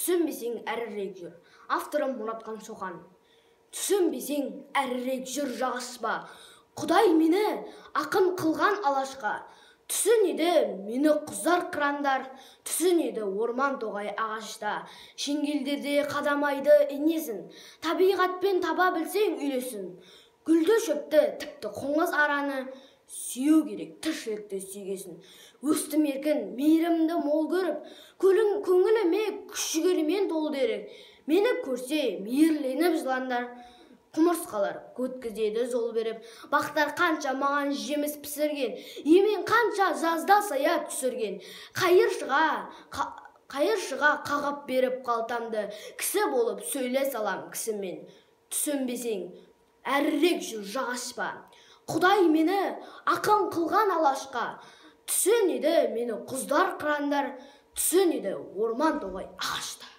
Түсінбесең, әрірек жүр. Авторы Мұратхан Шоқан. Түсінбесең, әрірек жүр, жағышпа. Құдай мені ақын қылған алашқа. Түсінеді мені құзар, қырандар, түсінеді орман, тоғай, ағашта. Шеңгелдерде қадамайды инесін. Табиғатпен таба білсең үйлесін. Гүлді, шөпті, тіпті қоңыз араны сүю керек тіршілікті сүйгесін. Өстім еркін, мейірімді мол көріп, көңіліме күш жігермен толды ерік. Мені көрсе, мейірленіп жыландар, құмырсқалар өткізеді жол беріп. Бақтар қанша маған жеміс пісірген, емен қанша жазда сая түсірген. Қайыршыға қағып беріп қалтамды, кісі болып сөйле салам кісімен. Түсінбесең, әрірек жүр, жағашпа. Құдай мені ақын қылған алашқа. Түсінеді мені құздар, қырандар, түсінеді орман, тоғай, ағаштар.